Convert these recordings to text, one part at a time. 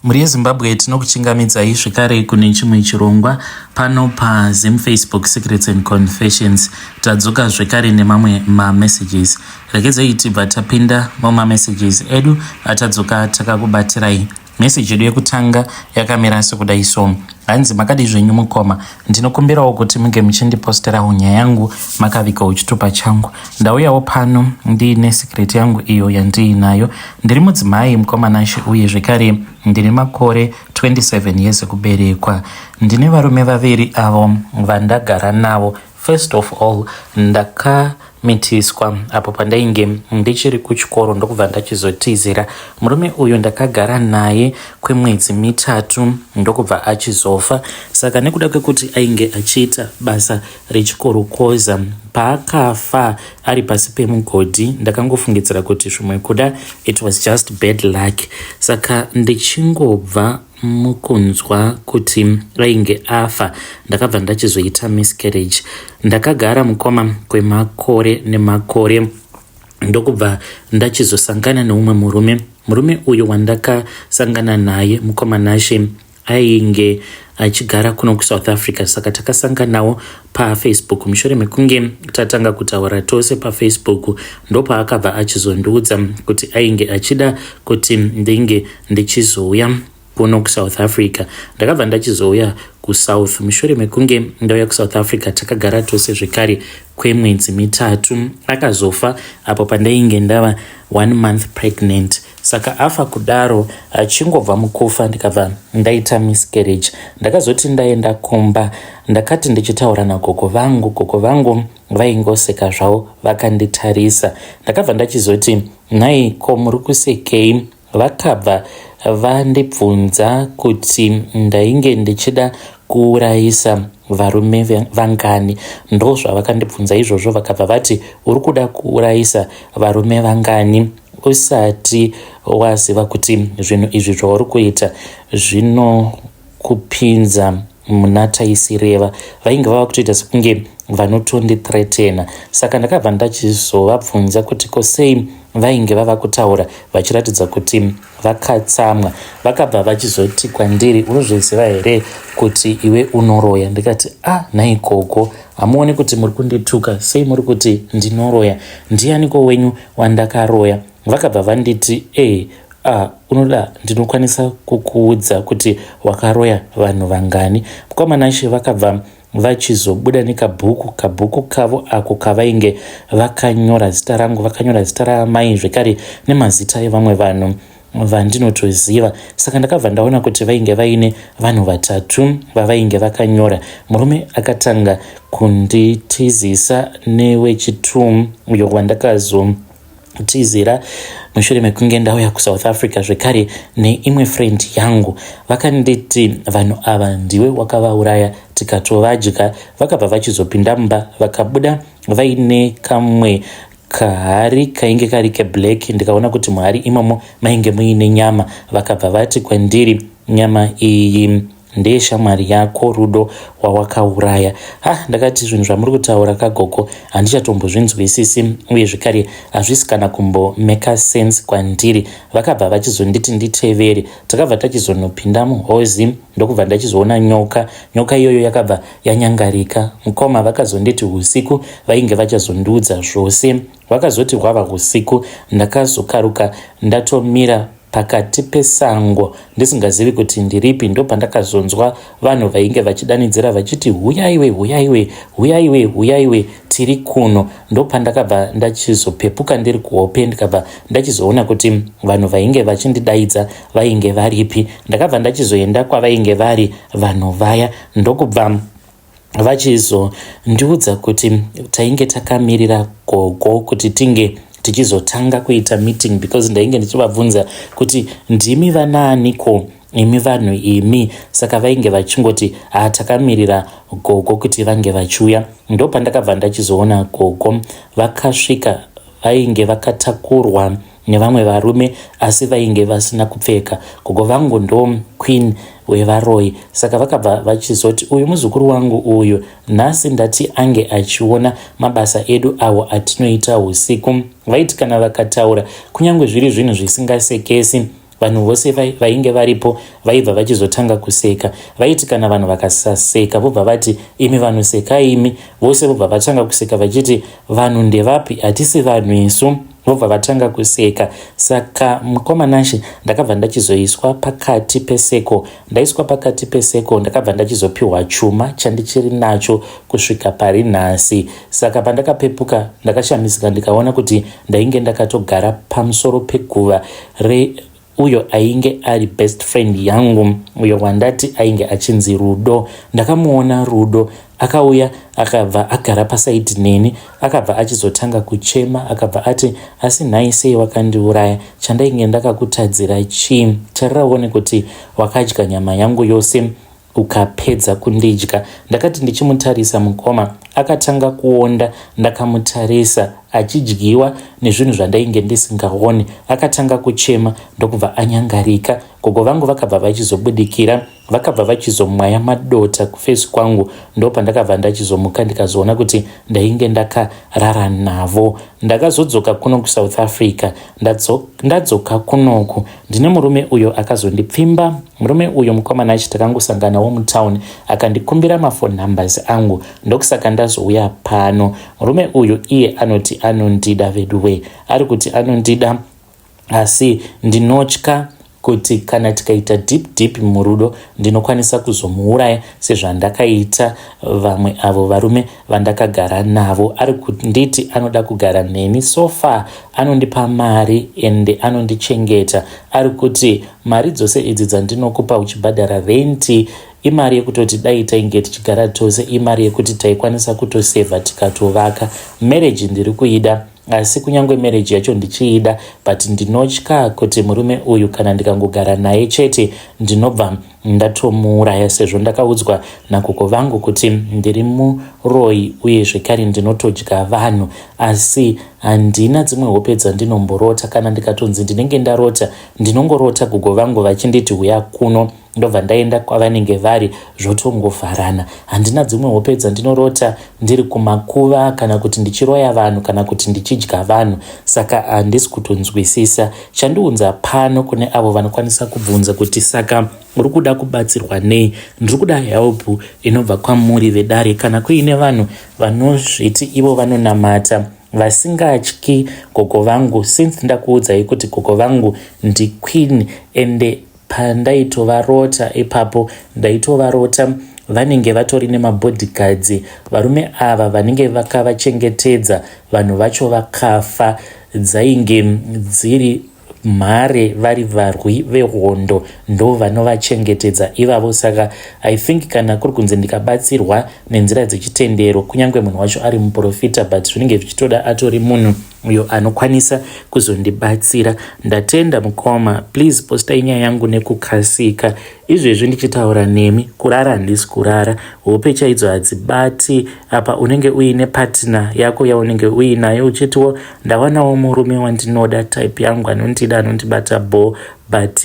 Mhuri yeZimbabwe tinokuchingamidzai zvekare kune chimwe chirongwa pano paZim Facebook Secrets and Confessions. Tadzoka zvekare nemamwe mamessages. Regedzai tibva tapinda mumamessages edu atadzoka takakubatirai. Message yedu yekutanga yakamira sekudai so. Hanzi makadii zvenyu mukoma, ndinokumbirawo kuti munge muchindiposterawo nyaya yangu makavigawo chitupa changu. Ndauyawo pano ndiine secret yangu iyo yandiinayo. Ndiri mudzimai mukoma Nashe uye zvekare ndine makore 27 years ekuberekwa. Ndine varume vaviri avo vandagara navo. First of all ndakamitiswa apo pandainge ndichiri kuchikoro ndokubva ndachizotizira murume uyu. Ndakagara naye kwemwedzi mitatu ndokubva achizofa. Saka nekuda kwekuti ainge achiita basa rechikorokoza, paakafa ari pasi pemugodhi ndakangofungidzira kuti zvimwe kuda it was just bad luck. Saka ndichingobva mukunzwa kuti ainge afa ndakabva ndachizoita miscarriage. Ndakagara mukoma kwemakore nemakore ndokubva ndachizosangana neumwe murume. Murume uyu wandakasangana naye, mukoma Nashe, ainge achigara kuno kuSouth Africa. Saka takasanganawo paFacebook. Mushure mekunge tatanga kutaura tose paFacebook, ndopaakabva achizondiudza kuti ainge achida kuti ndinge ndichizouya kuno kuSouth Africa. Ndakabva ndachizouya kuSouth. Mushure mekunge ndauya kuSouth Africa, takagara tose zvekare kwemwedzi mitatu. Akazofa apo pandainge ndava one month pregnant. Saka afa kudaro, achingobva mukufa ndikabva ndaita miscarriage. Ndakazoti ndaenda kumba, ndakati ndichitaura nagogo vangu, gogo vangu vaingoseka zvavo vakanditarisa. Ndakabva ndachizoti, "Nhai, ko muri kusekei?" Vakabva vandibvunza kuti ndainge ndichida kuurayisa varume vangani. Ndo zvavakandibvunza izvozvo. Vakabva vati, "Uri kuda kuurayisa varume vangani usati waziva kuti zvinhu izvi zvauri kuita zvinokupinza muna taisireva?" Vainge vava kutoita sekunge vanotondithreatena. Saka ndakabva ndachizovabvunza kuti ko sei vainge vava kutaura vachiratidza kuti vakatsamwa. Vakabva vachizoti kwandiri, "Unozviziva here kuti iwe unoroya?" Ndikati, "A ah, nhai gogo, hamuoni kuti muri kundituka? Sei muri kuti ndinoroya? Ndianiko wenyu wandakaroya?" Vakabva vanditi, "E ah, unoda ndinokwanisa kukuudza kuti wakaroya vanhu vangani." Mukoma Nashe, vakabva vachizobuda nekabhuku, kabhuku kavo ako kavainge vakanyora zita rangu, vakanyora zita raamai zvekare nemazita evamwe vanhu vandinotoziva. Saka ndakabva ndaona kuti vainge vaine vanhu vatatu vavainge vakanyora: murume akatanga kunditizisa newechitu uyo wandakazotizira mushure mekunge ndauya kuSouth Africa, zvekare neimwe friend yangu. Vakanditi vanhu ava ndiwe wakavauraya, tikatovadya. Vakabva vachizopinda mumba, vakabuda vaine kamwe kahari kainge kari keblack. Ndikaona kuti muhari imomo mainge muine nyama. Vakabva vati kwandiri, "Nyama iyi ndeyeshamwari yako Rudo wawakauraya." Ha, ndakati, "Zvinhu zvamuri kutaura kagogo handichatombozvinzwisisi, uye zvekare hazvisi kana kumbomake sense kwandiri." Vakabva vachizonditi nditevere. Takabva tachizonopinda muhozi, ndokubva ndachizoona nyoka. Nyoka iyoyo yakabva yanyangarika. Mukoma, vakazonditi usiku vainge vachazondiudza zvose. Vakazoti hwava usiku, ndakazokaruka ndatomira pakati pesango ndisingazivi kuti ndiripi. Ndopandakazonzwa vanhu vainge vachidanidzira vachiti, "Huyaiwe, huyaiwe, huyaiwe, huyaiwe, tiri kuno." Ndopandakabva ndachizopepuka ndiri kuhope, ndikabva ndachizoona kuti vanhu vainge vachindidaidza vainge varipi. Ndakabva ndachizoenda kwavainge vari vanhu vaya, ndokubva vachizondiudza kuti tainge takamirira gogo kuti tinge tichizotanga kuita meeting, because ndainge ndichivabvunza kuti ndimi vanaaniko imi vanhu imi. Saka vainge vachingoti, "Ha, takamirira gogo kuti vange vachiuya." Ndopandakabva ndachizoona gogo vakasvika, vainge vakatakurwa nevamwe varume asi vainge vasina kupfeka. Gogo vangu ndo queen wevaroi. Saka vakabva vachizoti, "Uyu muzukuru wangu uyu, nhasi ndati ange achiona mabasa edu awo atinoita usiku." Vaiti kana vakataura, kunyange zviri zvinhu zvisingasekesi. Vanhu vose vainge varipo vaibva vachizotanga kuseka. Vaiti kana vanhu vakasaseka vobva vati, "Imi vanhu, sekai imi." Vose vobva vatanga kuseka vachiti, "Vanhu ndevapi? Hatisi vanhu isu." Vobva vatanga kuseka. Saka mukoma Nashe, ndakabva ndachizoiswa pakati peseko. Ndaiswa pakati peseko, ndakabva ndachizopiwa chuma chandichiri nacho kusvika pari nhasi. Saka pandakapepuka, ndakashamisika ndikaona kuti ndainge ndakatogara pamusoro peguva reuyo ainge ari best friend yangu, uyo wandati ainge achinzi Rudo. Ndakamuona Rudo akauya, akabva agara pasaidi neni, akabva achizotanga kuchema. Akabva ati, "Asi nhai, sei wakandiuraya? Chandainge ndakakutadzira chii? Tarira uone kuti wakadya nyama yangu yose, ukapedza kundidya." Ndakati ndichimutarisa, mukoma, akatanga kuonda. Ndakamutarisa achidyiwa nezvinhu zvandainge ndisingaoni. Akatanga kuchema, ndokubva anyangarika. Gogo vangu vakabva vachizobudikira, vakabva vachizomwaya madota kufesi kwangu. Ndopandakabva ndachizomuka, ndikazoona kuti ndainge ndakarara navo. Ndakazodzoka kuno kuSouth Africa. Ndadzoka kunoku, ndine murume uyo akazondipfimba. Murume uyo, mukoma Nashe, takangosanganawo mutauni, akandikumbira mafone numbers angu, ndokusaka ndazouya pano. Murume uyu iye anoti anondida. Veduwe, ari kuti anondida, asi ndinotya kuti kana tikaita deep deep murudo, ndinokwanisa kuzomuuraya sezvandakaita vamwe avo varume vandakagara navo. Ari kunditi anoda kugara neni. So far anondipa mari ende anondichengeta. Ari kuti mari dzose idzi dzandinokupa uchibhadhara renti imari yekutoti dai tainge tichigara tose, imari yekuti taikwanisa kutosevha tikatovaka. Marriage ndiri kuida, asi kunyange marriage yacho ndichiida, but ndinotya kuti murume uyu kana ndikangogara naye chete, ndinobva ndatomuuraya, sezvo ndakaudzwa nagogo vangu kuti ndiri muroi uye zvekare ndinotodya vanhu. Asi handina dzimwe hope dzandinomborota. Kana ndikatonzi ndinenge ndarota, ndinongorota gogo vangu vachinditi, "Uya kuno," ndobva ndaenda kwavanenge vari, zvotongovharana. Handina dzimwe hope dzandinorota ndiri kumakuva, kana kuti ndichiroya vanhu, kana kuti ndichidya vanhu. Saka handisi kutonzwisisa chandiunza pano. Kune avo vanokwanisa kubvunza kuti, "Saka uri kuda kubatsirwa nei?" Ndiri kuda help inobva kwamuri vedare. Kana kuine vanhu vanozviti ivo vanonamata, vasingatyi gogo vangu, since ndakuudzai kuti gogo vangu ndiqueen, ende pandaitovarota ipapo, ndaitovarota vanenge vatori nemabodyguards, varume ava vanenge vakavachengetedza. Vanhu vacho vakafa, dzainge dziri mhare, vari varwi vehondo, ndo vanovachengetedza ivavo. Saka I think kana kuri kunze ndikabatsirwa nenzira dzechitendero, kunyange munhu wacho ari muprofita, but zvinenge zvichitoda atori munhu uyo anokwanisa kuzondibatsira. Ndatenda mukoma. Please postai nyaya yangu nekukasika. Izvezvi ndichitaura nemi, kurara handisi kurara, hope chaidzo hadzibati. Apa unenge uine partner yako yaunenge uinayo, uchitiwo ndawanawo murume wandinoda, type yangu, anondida, anondibata bo, but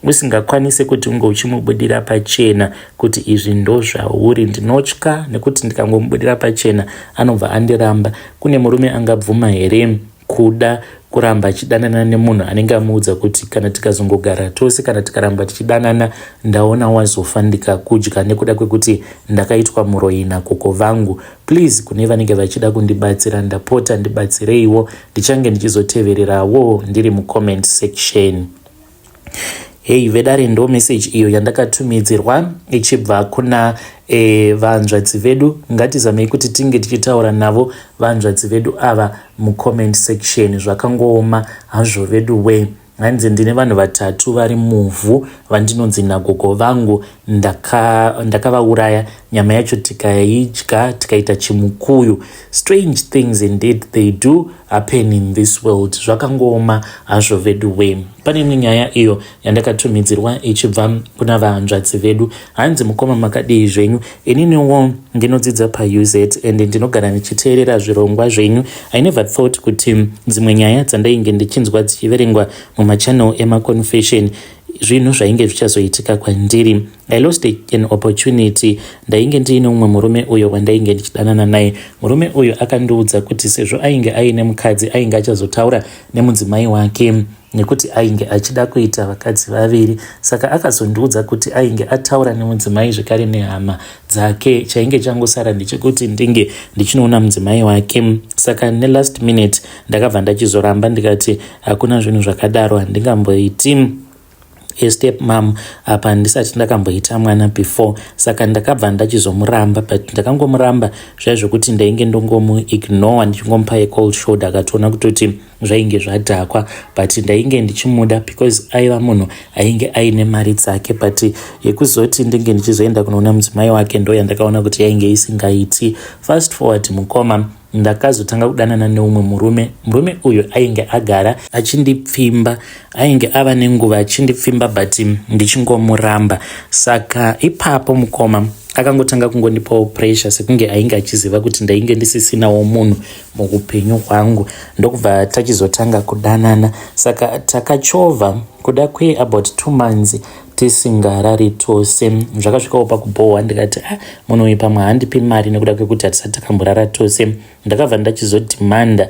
usingakwanisi kuti unge uchimubudira pachena kuti izvi ndo zvauri. Ndinotya nekuti ndikangomubudira pachena, anobva andiramba. Kune murume angabvuma here kuda kuramba achidanana nemunhu anenge amuudza kuti, "Kana tikazongogara tose, kana tikaramba tichidanana, ndaona wazofa ndikakudya nekuda kwekuti ndakaitwa muroyi nagogo vangu"? Please, kune vanenge vachida kundibatsira, ndapota ndibatsireiwo. Ndichange ndichizotevererawo ndiri mucomment section. Hei vedare, ndo message iyo yandakatumidzirwa ichibva kuna vanzvadzi vedu. Ngatizamei kuti tinge tichitaura navo vanzvadzi vedu ava mucomment section. Zvakangooma hazvo vedu we. Hanzi, "Ndine vanhu vatatu vari muvhu vandinonzi nagogo vangu ndakavauraya, nyama yacho tikaidya, tikaita chimukuyu." Strange things indeed, they do happen in this world. Zvakangooma hazvo vedu we. Pane imwe nyaya iyo yandakatumidzirwa ichibva kuna vahanzvadzi vedu. Hanzi, "Mukoma, makadii zvenyu? Ininiwo ndinodzidza paUZ and ndinogara ndichiteerera zvirongwa zvenyu. I never thought kuti dzimwe nyaya dzandainge ndichinzwa dzichiverengwa mumachannel emaconfession zvinhu zvainge zvichazoitika kwandiri. I lost an opportunity. Ndainge ndiine mumwe murume uyo wandainge ndichidanana naye. Murume uyu akandiudza kuti sezvo ainge aine mukadzi, ainge achazotaura nemudzimai wake. nekuti ainge achida kuita vakadzi vaviri. Saka akazondiudza kuti ainge ataura nemudzimai zvekare nehama dzake. Chainge changosara ndechekuti ndinge ndichinoona mudzimai wake. Saka nelast minute ndakabva ndachizoramba ndikati hakuna zvinhu zvakadaro, handingamboiti step mom apa ndisati ndakamboita mwana before. Saka ndakabva ndachizomuramba, but ndakangomuramba zvai zvokuti ndainge ndongomuignore, ndichingomupa a cold shoulder. Akatoona kutoti zvainge zvadhakwa, but ndainge ndichimuda because aiva munhu ainge aine mari dzake. But yekuzoti ndinge ndichizoenda kunoona mudzimai wake ndo yandakaona kuti yainge isingaiti. Fast forward, mukoma, ndakazotanga kudanana neumwe murume. Murume uyu ainge agara achindipfimba, ainge ava nenguva achindipfimba, but ndichingomuramba. Saka ipapo, mukoma, akangotanga kungondipawo pressure sekunge ainge achiziva kuti ndainge ndisisinawo munhu muupenyu hwangu. Ndokubva tachizotanga kudanana. Saka takachovha kuda kweabout 2 months tisingarari tose. Zvakasvikawo pakubhohwa, ndikati, "Ah, munhu uyu pamwe handipi mari nekuda kwekuti hatisati takamborara tose." Ndakabva ndachizodhimanda,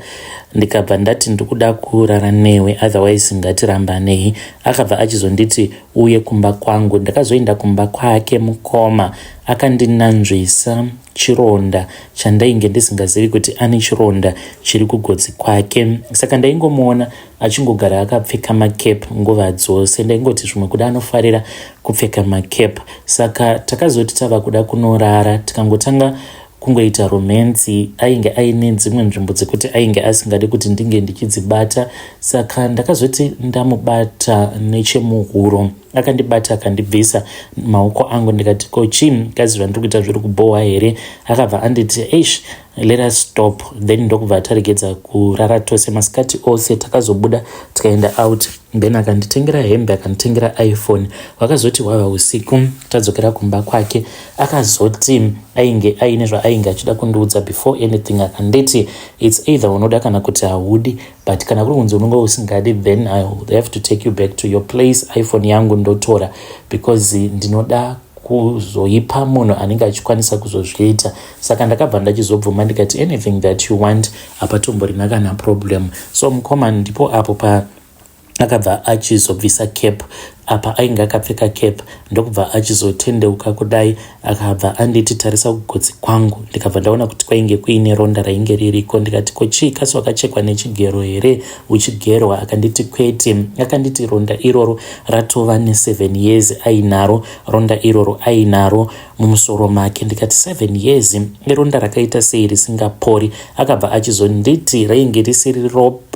ndikabva ndati, "Ndikuda kurara newe, otherwise ngatirambanei." Akabva achizonditi uye kumba kwangu. Ndakazoenda kumba kwake, mukoma, akandinanzvisa chironda chandainge ndisingazivi kuti ane chironda chiri kugotsi kwake. Saka ndaingomuona achingogara akapfeka macap nguva dzose. Ndaingoti zvimwe kuda anofarira kupfeka macap. Saka takazoti tava kuda kunorara, tikangotanga kungoita romance. Ainge aine dzimwe nzvimbo dzekuti ainge asingadi kuti ndinge ndichidzibata. Saka ndakazoti ndamubata nechemuhuro, akandibata akandibvisa maoko angu. Ndikati, "Ko chii kazi zvandiri kuita zviri kubhohwa here?" Akabva anditi, "Eish, let us stop then." Ndokubva taregedza kurara tose. Masikati ose takazobuda tikaenda out, then akanditengera hembe, akanditengera iPhone. Vakazoti hwava usiku, tadzokera kumba kwake, akazoti ainge aine zvaainge achida kundiudza. Before anything akanditi, "It's either unoda kana kuti haudi, but kana kuri kunzi unonge usingadi, then I will have to take you back to your place. iPhone yangu ndotora because ndinoda kuzoipa munhu anenge achikwanisa kuzozviita." Saka ndakabva ndachizobvuma, ndikati, "Anything that you want, hapatomborina kana problem." So mukoma, ndipo apo pa akabva achizobvisa cap. Apa ainge akapfeka cap. Ndokubva achizotendeuka kudai, akabva anditi, "Tarisa kugotsi kwangu." Ndikabva ndaona kuti kwainge kuine ronda rainge ririko. Ndikati, "Ko chii kasi, wakachekwa nechigero here, uchigerwa?" Akanditi, "Kwete." Akanditi ronda iroro ratova ne7 years ainaro ronda iroro, ainaro mumusoro make. Ndikati, "7 years ironda rakaita sei risingapori?" Akabva achizonditi rainge risiri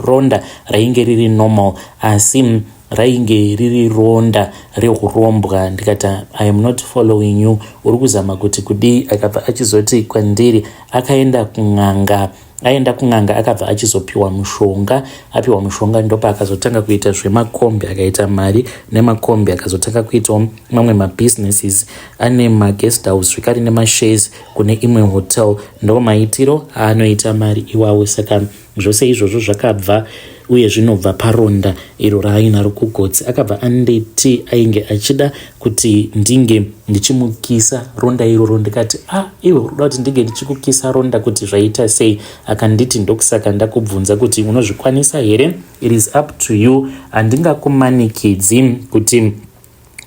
ronda rainge riri normal, asi rainge riri ronda reurombwa. Ndikati, "I am not following you, uri kuzama kuti kudii?" Akabva achizoti kwandiri akaenda kun'anga. Aenda kun'anga, akabva achizopiwa mushonga. Apiwa mushonga, ndopa akazotanga kuita zvemakombi, akaita mari nemakombi. Akazotanga kuitawo mamwe mabusinesses, ane maguest house zvekare nemashares kune imwe hotel. Ndo maitiro aanoita mari iwawo. Saka zvose izvozvo zvakabva uye zvinobva paronda iro raainaro kugotsi. Akabva anditi ainge achida kuti ndinge ndichimukisa ronda iroro. Ndikati, "A ah, iwe uri kuda kuti ndinge ndichikukisa ronda kuti zvaita sei?" Akanditi, "Ndokusaka ndakubvunza kuti unozvikwanisa here. It is up to you, handingakumanikidzi kuti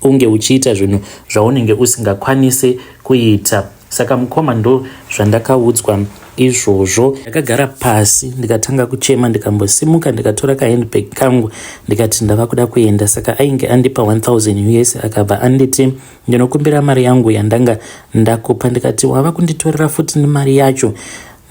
unge uchiita zvinhu zvaunenge usingakwanisi kuita." Saka mukoma, ndo zvandakaudzwa izvozvo. Ndakagara pasi, ndikatanga kuchema, ndikambosimuka, ndikatora kahandbag kangu, ndikati ndava kuda kuenda. Saka ainge andipa 1000 US. Akabva anditi, "Ndinokumbira mari yangu yandanga ndakupa." Ndikati, "Wava kunditorera futi nemari yacho?"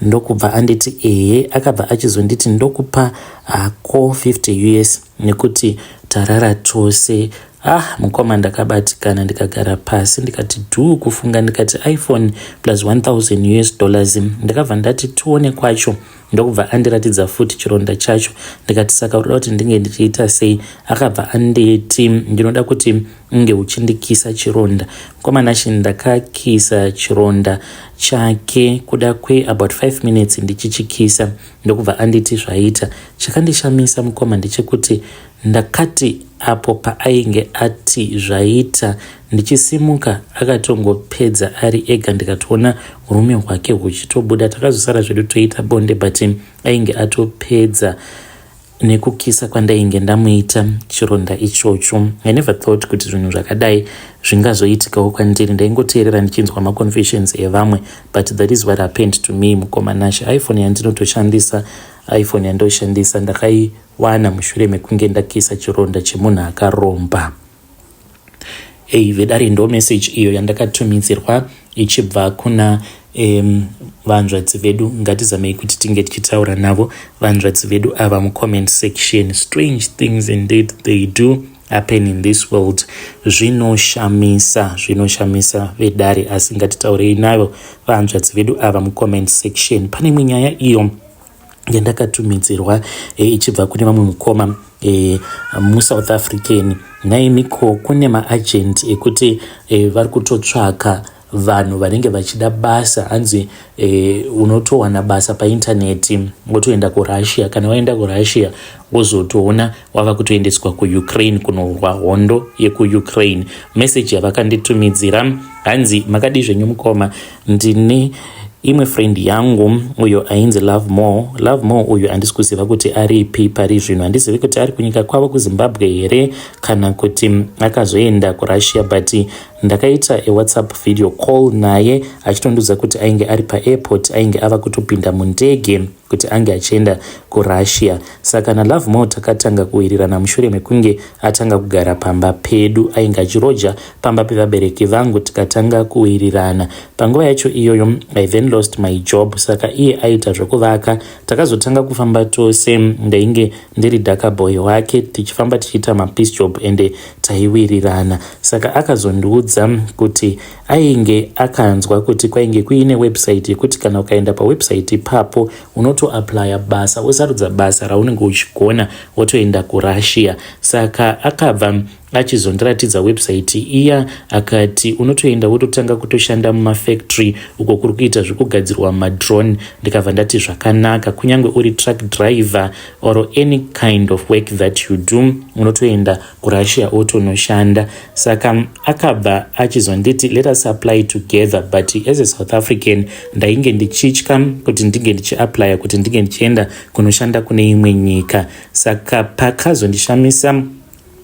Ndokubva anditi, "Ehe." Akabva achizonditi, "Ndokupa hako 50 US nekuti tarara tose." Ah, mukoma, ndakabatikana, ndikagara pasi, ndikati dhuu kufunga. Ndikati, "iPhone plus 1000 US dollars." Ndakabva ndati, "Tione kwacho." Ndokubva andiratidza futi chironda chacho. Ndikati, "Saka unoda kuti ndinge ndichiita sei?" Akabva anditi, "Ndinoda kuti unge uchindikisa chironda." Mukoma Nashe, ndakakisa chironda chake kuda kweabout 5 minutes ndichichikisa, ndokubva anditi zvaita. Chakandishamisa, mukoma, ndechekuti ndakati apo paainge ati zvaita, ndichisimuka, akatongopedza ari ega. Ndikatoona urume hwake huchitobuda. Takazosara zvedu toita bonde, but ainge atopedza. Nekukisa kwandainge ndamuita chironda ichocho. I never thought kuti zvinhu zvakadai zvingazoitikawo kwandiri. Ndaingoteerera ndichinzwa maconfessions evamwe, but that is what happened to me, mukoma Nashe. iPhone yandinotoshandisa, iPhone yandoshandisa, ndakaiwana mushure mekunge ndakisa chironda chemunhu akaromba. Ei vedare, ndo message iyo yandakatumidzirwa ichibva kuna vanzvadzi vedu. Ngatizamei kuti tinge tichitaura navo vanzvadzi vedu ava mucomment section. Strange things indeed, they do happen in this world. Zvinoshamisa, zvinoshamisa vedare, asi ngatitaurei navo vanzvadzi vedu ava mucomment section. Pane imwe nyaya iyo yandakatumidzirwa ichibva kune vamwe mukoma muSouth African. Naimiko, kune maagent ekuti vari kutotsvaka vanhu vanenge vachida basa. Hanzi unotowana basa paintaneti, wotoenda kuRussia. Kana waenda kuRussia, wozotoona wava kutoendeswa kuUkraine kunorwa hondo yekuUkraine. Meseji yavakanditumidzira, hanzi, "Makadii zvenyu mukoma? Ndine imwe friend yangu uyo ainzi Love More. Love More uyu handisi kuziva kuti aripi pari zvino. Handizivi kuti ari kunyika kwavo kuZimbabwe here kana kuti akazoenda kuRussia, but ndakaita aWhatsApp video call naye achitondiudza kuti ainge ari paairport, ainge ava kutopinda mundege kuti ange achienda kuRussia. Saka naLove More takatanga kuwirirana mushure mekunge atanga kugara pamba pedu. Ainge achiroja pamba pevabereki vangu, tikatanga kuwirirana. Panguva yacho iyoyo I then lost my job, saka iye aita zvekuvaka. Takazotanga kufamba tose. Ndainge ndiri dakaboy wake, tichifamba tichiita mapiece job, ende taiwirirana. Saka akazondiudza kuti ainge akanzwa kuti kwainge kuine website yekuti kana ukaenda pawebsite ipapo, unotoaplya basa, wosarudza basa raunenge uchigona, wotoenda kuRussia. Saka akabva achizondiratidza website iya, akati unotoenda wototanga kutoshanda mumafactory uko kuri kuita zvekugadzirwa madrone. Ndikabva ndati zvakanaka, kunyange uri truck driver or any kind of work that you do, unotoenda kuRussia wotonoshanda. Saka akabva achizonditi, 'Let us apply together.' But as a South African, ndainge ndichitya kuti ndinge ndichiaplya kuti ndinge ndichienda kunoshanda kune imwe nyika. Saka pakazondishamisa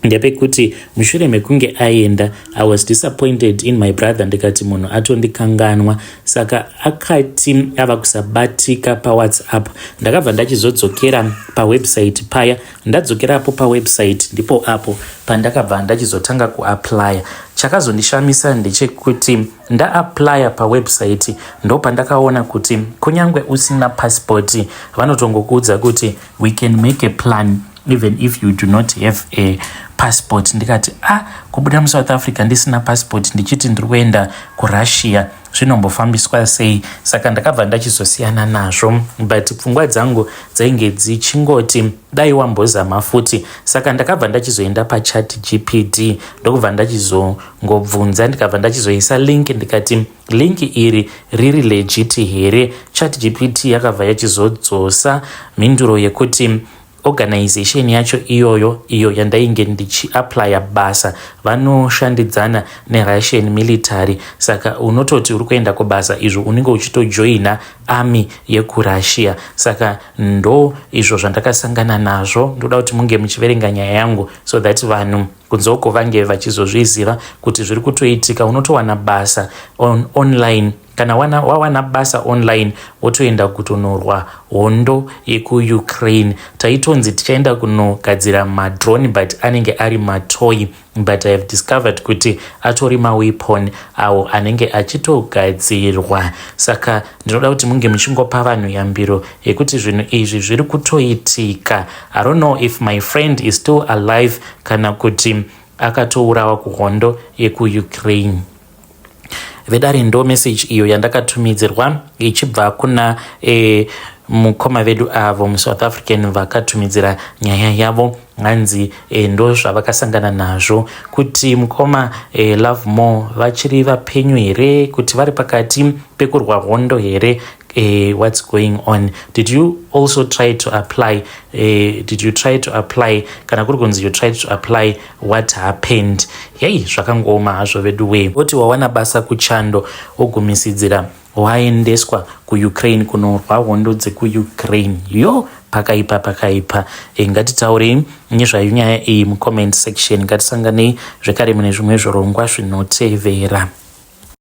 ndepekuti mushure mekunge aenda, I was disappointed in my brother. Ndikati munhu atondikanganwa. Saka akati ava kusabatika paWhatsApp. Ndakabva ndachizodzokera pawebsite paya. Ndadzokerapo pawebsite, ndipo apo pandakabva ndachizotanga kuaplya. Chakazondishamisa ndechekuti ndaaplya pawebsite, ndo pandakaona kuti kunyange usina pasipoti, vanotongokuudza kuti we can make a plan even if you do not have a passport. Ndikati, ah, kubuda muSouth Africa ndisina passport, ndichiti ndiri kuenda kuRussia, zvinombofambiswa sei? Saka ndakabva ndachizosiyana nazvo, but pfungwa dzangu dzainge dzichingoti dai wambozama futi. Saka ndakabva ndachizoenda paChat GPT, ndokubva ndachizongobvunza. Ndikabva ndachizoisa link, ndikati, 'Link iri riri legit here?' Chat GPT yakabva yachizodzosa mhinduro yekuti organization yacho iyoyo, iyo yandainge ndichiaplya basa, vanoshandidzana neRussian military. Saka unototi uri kuenda kubasa, izvo unenge uchitojoina army yekuRussia. Saka ndo izvo zvandakasangana nazvo. Ndoda kuti munge muchiverenga nyaya yangu so that vanhu kunzoko vange vachizozviziva kuti zviri kutoitika. Unotowana basa online. Kana wawana basa online, wotoenda kutonorwa hondo yekuUkraine. Taitonzi tichaenda kunogadzira madrone, but anenge ari matoy, but I have discovered kuti atori maweapon awo anenge achitogadzirwa. Saka ndinoda kuti munge muchingopa vanhu yambiro yekuti zvinhu izvi zviri kutoitika. I don't know if my friend is still alive kana kuti akatourawa kuhondo yekuUkraine. Vedare, ndo message iyo yandakatumidzirwa ichibva kuna mukoma vedu avo muSouth African vakatumidzira nyaya yavo. Hanzi ndo zvavakasangana nazvo. Kuti mukoma Love More vachiri vapenyu here, kuti vari pakati pekurwa hondo here? What's going on? Did you also try to apply? Did you try to apply? Kana kuri kunzi you tried to apply, what happened? Yei, zvakangooma hazvo vedu wee. Oti wawana basa kuchando, wogumisidzira waendeswa kuUkraine kunorwa hondo dzekuUkraine. Yo, Pakaipa, pakaipa. Ngatitaurei nezvayo nyaya iyi mucomment section. Ngatisanganei zvekare mune zvimwe zvirongwa zvinotevera.